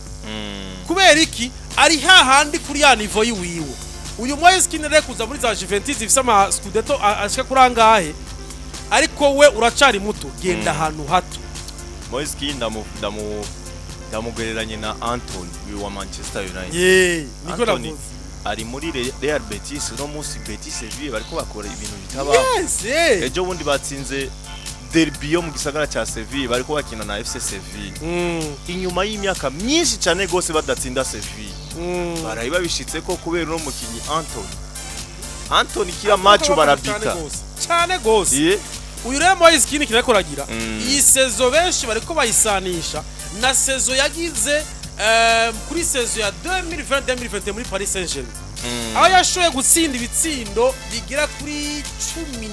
Kubera iki? Ari hahandi kuri ya niveau yiwiwe. Uyu Moise Kean rero kuza muri za Juventus ifise ama scudetto ashika kuri angahe, ariko we uracari muto, genda ahantu hato. Moise Kean ndamugereranye na Antony uyu wa Manchester United. Ye, niko Antony navuze. ari muri Real Betis uno munsi. Betis Sevilla bariko bakora ibintu bitabaho. Yes, yeah. Ejo bundi batsinze Derby yo mu gisagara ca Seville, bariko bakina na FC Seville inyuma y'imyaka myinshi cyane gose badatsinda Seville. Barayi babishitse ko kubera uno mukinyi Anthony. Anthony kila match barabita. Cyane gose. Uyu rero Moise Kean kirako ragira iyi saison, benshi bariko bayisanisha na saison yagize kuri saison ya 2020 2021 muri Paris Saint-Germain, aho yashoboye gutsinda ibitsindo bigera kuri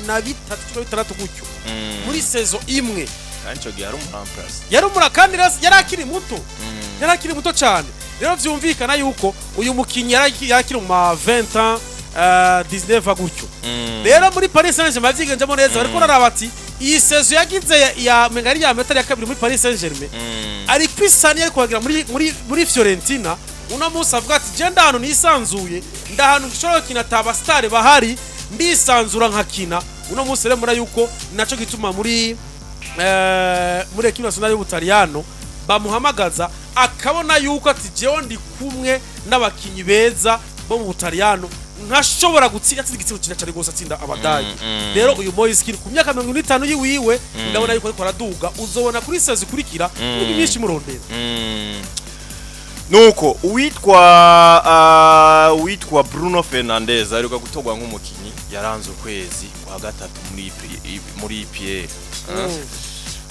13, 16 gutyo muri saison imwe. Kandi ico gihe ari umu remplaçant. Yari umura kandi yari akiri muto, yari akiri muto cyane. Rero vyumvikana yuko uyu mukinyi yari akiri mu ma 20 ans, 19 gutyo. Rero muri Paris Saint-Germain bavyigenjemo neza, bariko bararaba ati iyi saison yagize ya menga ari ya metari ya kabiri muri Paris Saint-Germain, ariko isani ariko bagira muri Fiorentina. Uno munsi avuga ati je ndahantu nisanzuye, ndahantu nshobora gukina ata ba star bahari, ndisanzura nkakina. Uno munsi rero mura yuko naco gituma muri équipe nationale y'Ubutaliyano bamuhamagaza, akabona yuko ati jewe ndi kumwe n'abakinyi beza bo mu Butaliyano, nkashobora gutsinda, atsinda igitego cyiza cyane rwose, atsinda Abadage. Rero uyu Moise Kean ku myaka 45 yiwiwe, ndabona yuko ariko araduga. Uzobona kuri saison ikurikira n'ibindi byinshi murondera. Nuko uwitwa Bruno Fernandes aheruka gutorwa nk'umukinyi yaranze ukwezi kwa gatatu muri EPL.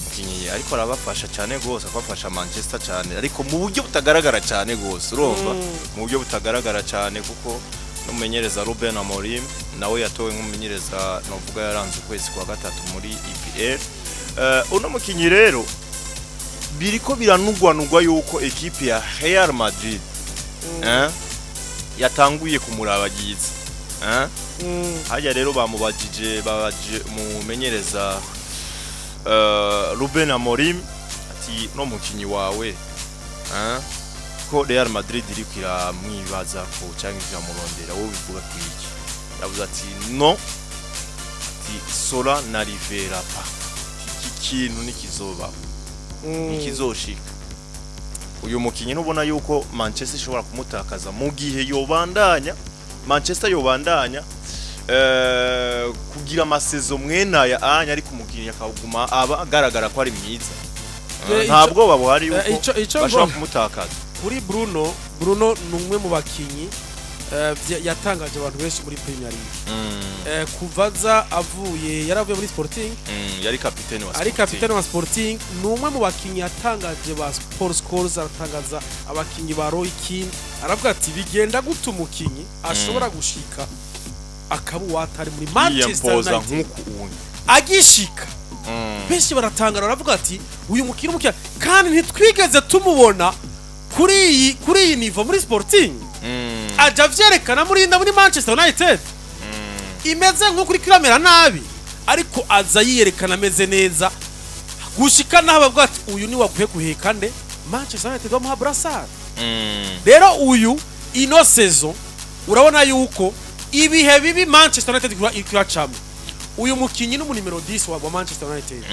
Umukinyi ariko arabafasha cyane gose, akabafasha Manchester cyane, ariko mu buryo butagaragara cyane gose, urumva, mu buryo butagaragara cyane, kuko n'umumenyereza Ruben Amorim nawe yatowe nk'umumenyereza novuga yaranze ukwezi kwa gatatu muri EPL. Uno mukinyi rero biriko biranugwanugwa yuko ekipe ya Real Madrid yatanguye kumurabagiza. Hajya rero bamubajije, babajije umumenyereza Ruben Amorim ati no mukinyi wawe ko Real Madrid iriko iramwibaza ko cyangwa iramurondera, wowe bivuga ku iki? Yavuze ati no, ati cela n'arrivera pas, iki kintu nikizoba, ntikizoshika. Uyu mukinyi ntubona yuko Manchester ishobora kumutakaza mu gihe yobandanya, Manchester yobandanya kugira ama saison mwenaya anya, ariko umukinyi akaguma aba agaragara ko ari mwiza. Nta bwoba buhari yuko Ico bashobora mbona kumutakaza? Kuri Bruno, Bruno ni umwe mu bakinyi yatangaje abantu benshi muri Premier League. Kuva aza avuye, yaravuye muri Sporting. Yari kapiteni wa Ari Sporting. kapitene wa Sporting. Ni umwe mu bakinyi yatangaje ba Paul Scholes, aratangaza abakinyi ba Roy Keane, aravuga ati bigenda gute umukinyi ashobora gushika akaba uwatari muri Manchester yiyempoza United nk'uku undi agishika? Benshi baratangara, baravuga ati uyu mukino umukino kandi ntitwigeze tumubona kuri iyi niveau muri Sporting. Aja avyerekana muri Manchester United imeze nk'uko iriko iramera nabi, ariko aza yiyerekana ameze neza, gushika naho bavuga ati uyu ni wakwiye guheka nde Manchester United, bamuha brassard. Rero uyu ino saison urabona yuko ibihe bibi Manchester United iriko iracamo, uyu mukinyi ni nimero 10 wa Manchester United,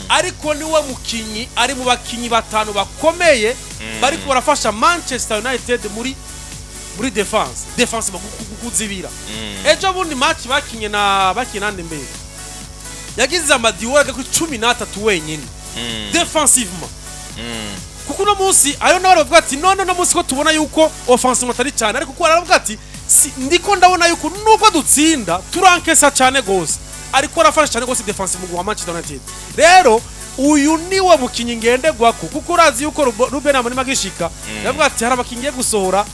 ariko niwe mukinyi ari mu bakinyi batanu bakomeye bariko barafasha Manchester United muri defense mu kuzibira. Ejo bundi match bakinye na bakinye nande mbere, yagize ama duel agera kuri 13 wenyine défensivement, kuko uno munsi ayo nawe baravuga ati none uno munsi ko tubona yuko offensivement atari cyane, ariko kuko aravuga ati si, ndiko ndabona yuko nubwo dutsinda turankesa cyane gose, ariko arafasha cyane gose defensive mu wa Manchester United. Rero uyu niwe mukinyi ngenderwako, kuko urazi yuko Ruben Amorim agishika yavuga ati hari abakinyi ngiye gusohora,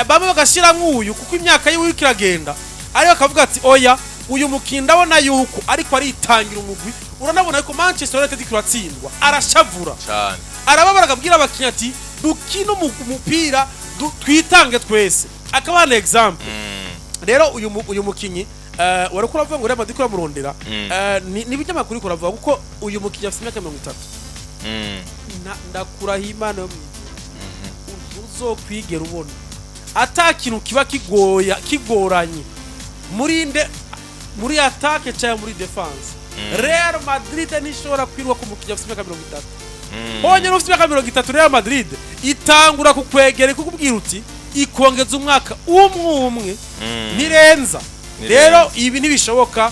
bamwe bagashiramwo uyu kuko imyaka yiwe iriko iragenda, ariko akavuga ati oya, uyu mukinyi ndabona yuko ariko aritangira umugwi. Uranabona yuko Manchester United iriko iratsindwa arashavura cyane. Arababara, akabwira abakinnyi ati dukine umupira, twitange twese, akabaha na example. Rero uyu mukinyi wari kuravuga ngo Real Madrid kuramurondera, ni ibinyamakuru kuravuga, kuko uyu mukinyi afite imyaka 30. Ndakurahiye Imana yo mw'ijuru, ntuzokwigera ubona ata kintu kiba kigoya kigoranye muri nde, muri attaque cyangwa muri défense. Real Madrid ntishobora kwirwa ku mukinyi afite imyaka 30. Honyine ufite imyaka 30, Real Madrid itangura kukwegera ikukubwira uti ikongeza umwaka umwe umwe, ntirenza. Ntirenza. Rero ibi ntibishoboka.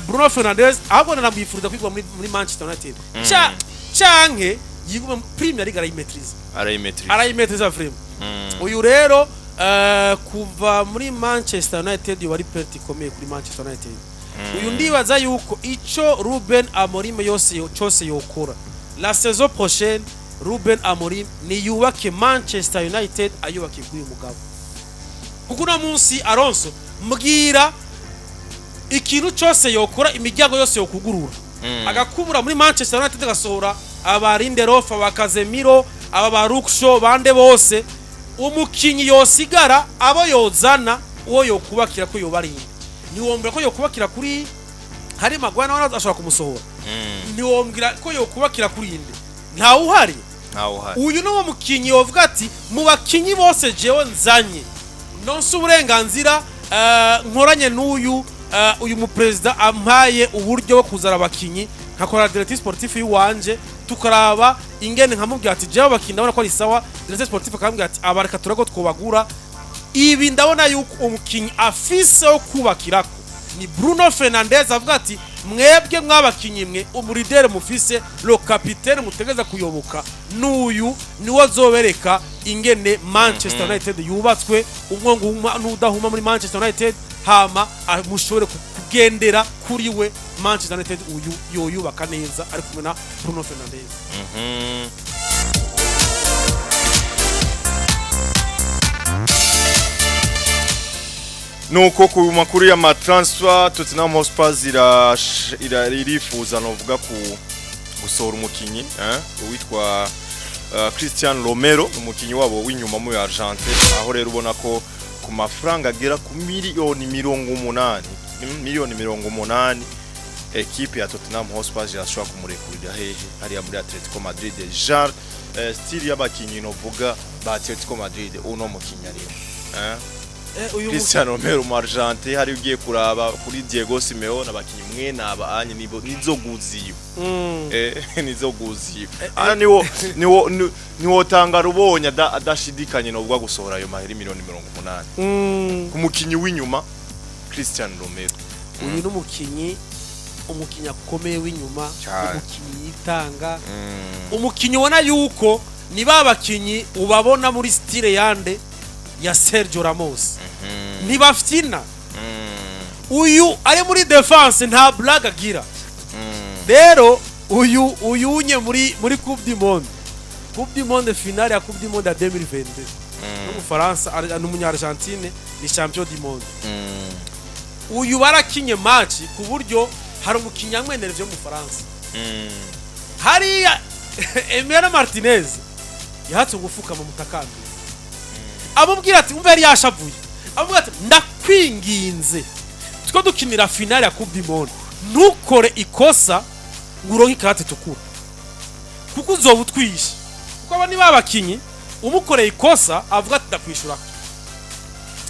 Bruno Fernandes ahubwo nanamwifuriza kwigwa muri Manchester United canke yigume mu Premier League, arayimetriza. Arayimetriza. Arayimetriza vraiment. Uyu rero kuva muri Manchester United yoba ari perte ikomeye kuri Manchester United. Uyu ndibaza yuko ico Ruben Amorim yose cyose yokora la saison prochaine, Ruben Amorim niyubake Manchester United, ayubake kuri uyu mugabo, kuko uno munsi Alonso mbwira ikintu cyose yokora, imiryango yose yokugurura, agakubura muri Manchester United, agasohora aba Lindelof, aba Casemiro, aba ba Luke Shaw, bande bose, umukinyi yosigara, abo yozana, uwo yokubakira ko yobarinda, ntiwombwira ko yokubakira kuri Harry Maguire? Nawe ashobora kumusohora. Ntiwombwira ko yokubakira kuri inde? Ntawe uhari. Ntawe uhari. Uyu ni uwo mukinyi yovuga ati: mu bakinyi bose jewe nzanye, nonse uburenganzira, nkoranye n'uyu uyu muperezida ampaye uburyo bwo kuzana abakinyi, nkakora directeur sportif y'uwanje, tukaraba ingene, nkamubwira ati: jewe abakinyi ndabona ko ari sawa. Directeur sportif akambwira ati: abareka turako twobagura ibi. Ndabona yuko umukinyi afise wo kubakirako ni Bruno Fernandes. Avuga ati: mwebwe mwabakinyi mwe, umu leader mufise, le capitaine mutegeza kuyoboka n'uyu, niwo azobereka ingene Manchester United yubatswe, umwongo n'udahuma muri Manchester United, hama mushobore kugendera kuri we. Manchester United uyu yoyubaka neza ari kumwe na Bruno Fernandes. Nuko ku makuru y'ama transfer, Tottenham Hotspur irifuza novuga ku gusohora umukinyi witwa Christian Romero, umukinyi wabo w'inyuma mu Argentine, aho rero ubona ko ku mafaranga agera ku miliyoni 80, miliyoni 80, ekipe ya Tottenham Hotspur irashobora kumurekurira hehe? Hariya muri Atletico Madrid. Genre style y'abakinyi novuga ba Atletico Madrid, uno mukinyi arimo. Uyu Cristiano Romero mu Argentine, hari ugiye kuraba kuri Diego Simeone, abakinyi mwe naba anye nibo nizo guziyo. Nizo guziyo. Ana niwo tanga rubonye adashidikanye nobwo gusohora ayo maheri miliyoni 80 ku mukinyi w'inyuma Cristiano Romero. Uyu ni umukinyi akomeye w'inyuma. Cyane. Umukinyi yitanga, umukinyi ubona yuko ni ba bakinyi ubabona muri style yande ya Sergio Ramos, ntibafyina. Uyu ari muri défense, nta blague agira. Rero uyu uyunye muri Coupe du Monde, Coupe du Monde, finale ya Coupe du Monde ya 2022 n'Umufaransa, n'umunya Argentine, ni champion du monde. Uyu barakinye match ku buryo hari umukinyi yamwenerevye w'Umufaransa hariya, Emiliano Martinez, yahatse gufukama mutakambira, amubwira ati: umva, yari yashavuye, amubwira ati: ndakwinginze, two dukinira finale ya Coupe du Monde, ntukore ikosa ngo uronke ikarata itukura, kuko uzoba utwishe. Kuko aba ni babakinyi umukoreye ikosa avuga ati: ndakwishura.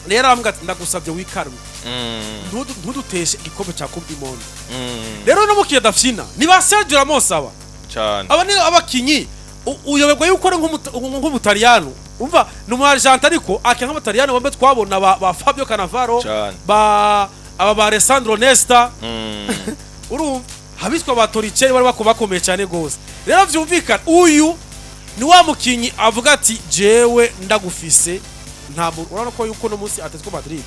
Rero aramubwira ati: ndagusabye wikarwe, ntuduteshe igikombe cya Coupe du Monde. Rero no mukiye adafyina ni ba Sergio Ramos aba. Cyane. Aba ni abakinyi uyoberwa yuko ari nk'umutaliyano. Umva, ni umu Argentine ariko akina nk'abataliyano bamwe twabona ba Fabio Cannavaro, Cyane. ba aba ba Alessandro Nesta. Urumva abitwa ba Torricelli bari bakomeye cyane gose. Rero vyumvikana, uyu ni wa mukinyi avuga ati: jewe ndagufise nta muntu. Urabona ko yuko no munsi Atletico Madrid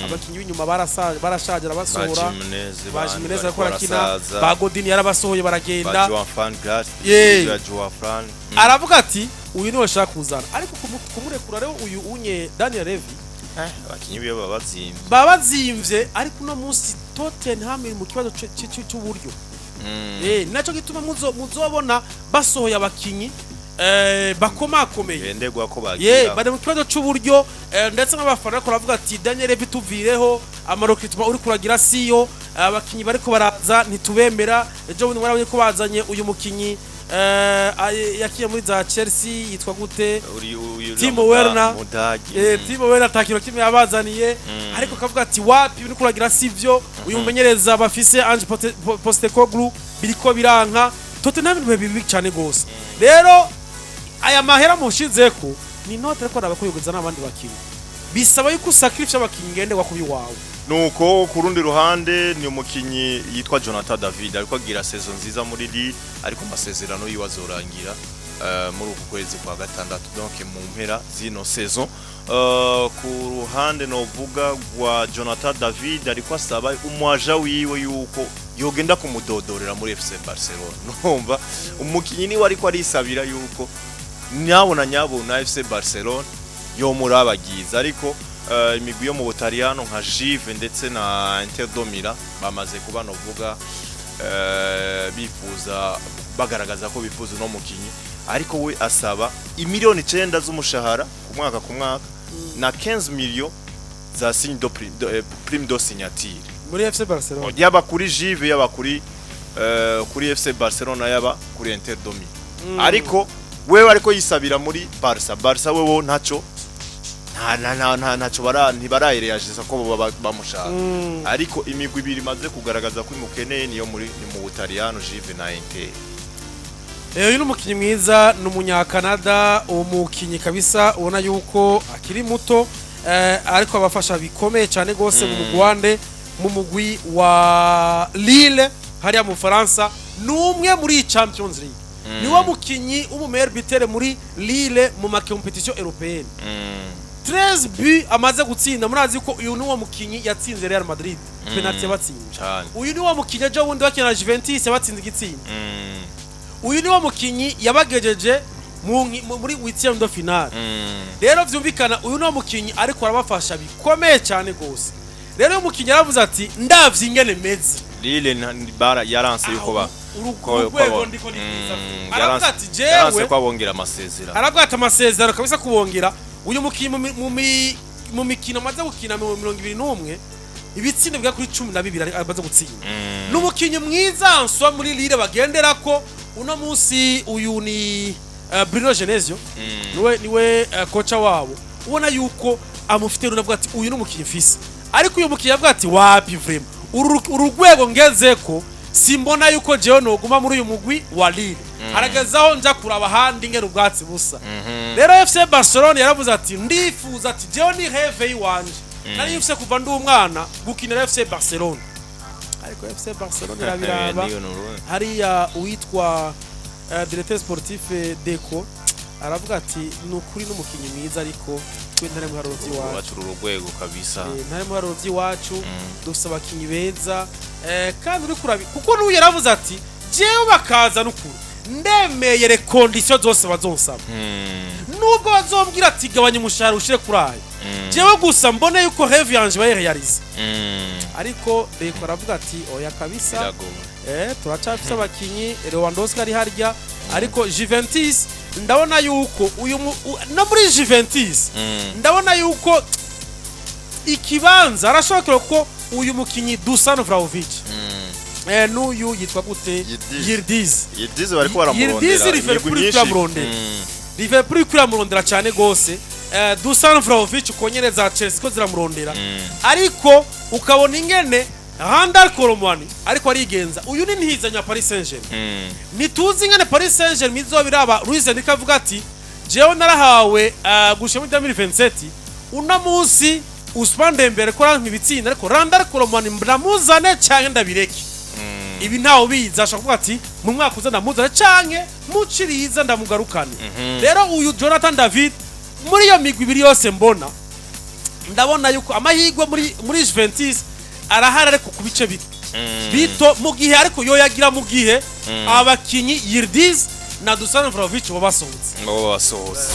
abakinyi b'inyuma barashaje, arabasohora. Ba Jimenez, ba bandi Jimenez bariko ariko arakina. barasaza. Ba Godin yarabasohoye ba baragenda. Joao Fran Gas, Yeah. Joao Fran. Aravuga ati: uyu niwe nshaka kuzana. Ariko kumurekura rero uyu unye Daniel Levy, Abakinyi biyo baba bazimvye. Baba bazimvye, ariko uno munsi Tottenham iri mu kibazo c'uburyo. Naco gituma muzobona basohoye abakinyi bakomakomeye. Benderwa ko Ye, bagira. bari mu kibazo c'uburyo, ndetse n'abafana bariko baravuga ati: Daniel Levy, tuvireho, ama recrutement uri kuragira siyo, abakinyi bariko baraza ntitubemera. Ejo bundi mwarabonye ko bazanye uyu mukinyi yakiye muri za Chelsea, yitwa gute? Uri uyu Timo Werner. Mudagi. Timo Werner atakiro kimwe yabazaniye, ariko akavuga ati: wapi, uri kuragira sivyo. Uyu mumenyereza bafise Ange Postecoglou biriko biranka. Tottenham ni bibi cyane gose. Rero aya mahera mushizeko ni note, ariko araba kuyuguza n'abandi bakinyi, bisaba yuko usacrifice abakinyi ngenderwa kubi wawe. Nuko ku rundi ruhande ni umukinyi yitwa Jonathan David, ariko agira saison nziza muri Lille, ariko amasezerano yiwe azorangira muri uku kwezi kwa gatandatu, donc mu mpera zino saison. Ku ruhande novuga rwa Jonathan David, ariko asaba umwaja wiwe yuko yogenda kumudodorera muri FC Barcelona. Numva umukinyi niwe ariko arisabira yuko nyabona nyabona FC Barcelona yomurabagiza, ariko imigwi yo mu Butaliyano nka Juve ndetse na Inter de Milan bamaze kuba novuga bifuza, bagaragaza ko bifuza uno mukinyi, ariko we asaba imiliyoni 9 z'umushahara ku mwaka ku mwaka na 15 millions za signe de prime de, prime de signature. Muri FC Barcelona. Yaba kuri Juve, yaba kuri FC Barcelona, yaba kuri Inter de Milan. Ariko wewe ariko yisabira muri Barca. Barca wewe ntaco nta nta nta nta ntaco bara ntibarayireagiza ko baba bamushaka. Ariko imigwi ibiri imaze kugaragaza ko imukeneye niyo muri ni mu Butaliyano, Juve na Inter. Uyu ni umukinnyi mwiza, ni umunyakanada. Uwo mukinnyi kabisa ubona yuko akiri muto, ariko abafasha bikomeye cyane rwose mu mugwande mu mugwi wa Lille hariya mu Bufaransa. Ni umwe muri iyi Champions League, niwe mukinyi w'umu meilleur buteur muri Lille mu ma compétition européenne. 13 buts amaze gutsinda. Murazi ko uyu ni wo mukinyi yatsinze Real Madrid penalty yabatsinze. Cyane. Uyu ni wo mukinyi ejo bundi bakina na Juventus yabatsinze igitsinda. Uyu ni wo mukinyi yabagejeje muri huitième de finale. Rero vyumvikana uyu ni wo mukinyi ariko arabafasha bikomeye cyane gose. Rero uyu mukinyi yaravuze ati: "Ndavye ingene meze." Lille bara yaranse yuko ba Urwego ndiko nifuza. Aravuga ati yaranse jewe ko abongera amasezerano. Aravuga ati amasezerano kabisa kubongera uyu mukinyi mu mikino amaze gukina mu 21, ibitsindo bigera kuri 12 amaze gutsinda. Ni umukinyi mwiza nswa muri Lille bagendera ko uno munsi. Uyu ni Bruno Genesio, niwe kocha wabo. Ubona yuko amufite runavuga ati: "Uyu ni umukinyi mfise." Ariko uyu mukinyi avuga ati: "Wapi, vraiment uru rwego ngezeko simbona yuko jewe noguma muri uyu mugwi wa Lille. Haragezaho nja kuraba ahandi ngene ubwatsi busa." Rero FC Barcelona yaravuze ati: "Ndifuza," ati: "Jewe ni rêve yiwanje, nari mfise kuva ndi umwana gukinira FC Barcelona." Ariko FC Barcelona irabiraba. Niyo nuru. Hariya uwitwa directeur sportif Deco aravuga ati: "Ni ukuri n'umukinyi mwiza, ariko twe ntari mu biharuro by'iwacu." Wacu uru rwego kabisa. Ntari mu biharuro by'iwacu, dufise abakinyi beza. Kandi uri kurabi kuko n'uyu yaravuze ati: "Jewe bakaza n'ukuri ndemeye les conditions zose bazonsaba, nubwo bazombwira ati gabanya umushahara ushire kuri ayo, jewe gusa mbone yuko rêve yanje bayirealize." Ariko Deco aravuga ati: "Oya kabisa." Biragoye. Turacyafise abakinyi, Lewandowski ari harya. Ariko Juventus ndabona yuko uyu no muri Juventus ndabona yuko ikibanza arashobora ko uyu mukinyi Dusan Vlahovic n'uyu yitwa gute? Yildiz. Yildiz. Yildiz bariko baramurondera. Yildiz, Liverpool Imigwi myinshi. iramurondera. Liverpool iriko iramurondera cyane gose. Dusan Vlahovic ukonyereza Chelsea ko ziramurondera. Ariko ukabona ingene Randal Kolo Muani ariko arigenza. Uyu ni ntizanya Paris Saint-Germain. Ntituzi ingene Paris Saint-Germain izoba iraba. Luis Enrique avuga ati: "Jewe narahawe gushika muri 2027. Uno munsi Ousmane Dembele ko aranka ibitsinda, ariko Randal Kolo Muani ndamuzane canke ndabireke?" Ibi ntawe ubizi. Ashobora kuvuga ati: "Mu mwaka uza ndamuzane canke muciriza ndamugarukane." Rero uyu Jonathan David muri iyo migwi ibiri yose mbona, ndabona yuko amahirwe muri Juventus arahari, ariko ku bice bito bito mu gihe, ariko yo yagira mu gihe abakinyi Yildiz na Dusan Vlahovic bo basohotse. Ngo basohotse.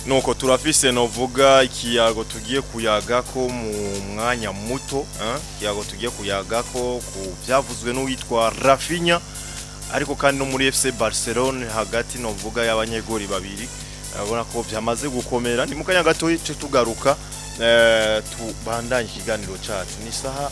Nuko turafise novuga ikiyago tugiye kuyaga ko mu mwanya muto, eh? Ikiyago tugiye kuyaga ko ku byavuzwe n'uwitwa Raphinha, ariko kandi no muri FC Barcelone hagati novuga y'abanyegori babiri urabona ko byamaze gukomera. Ni mu kanya gato ce tugaruka, tubandanye ikiganiro cacu. Ni isaha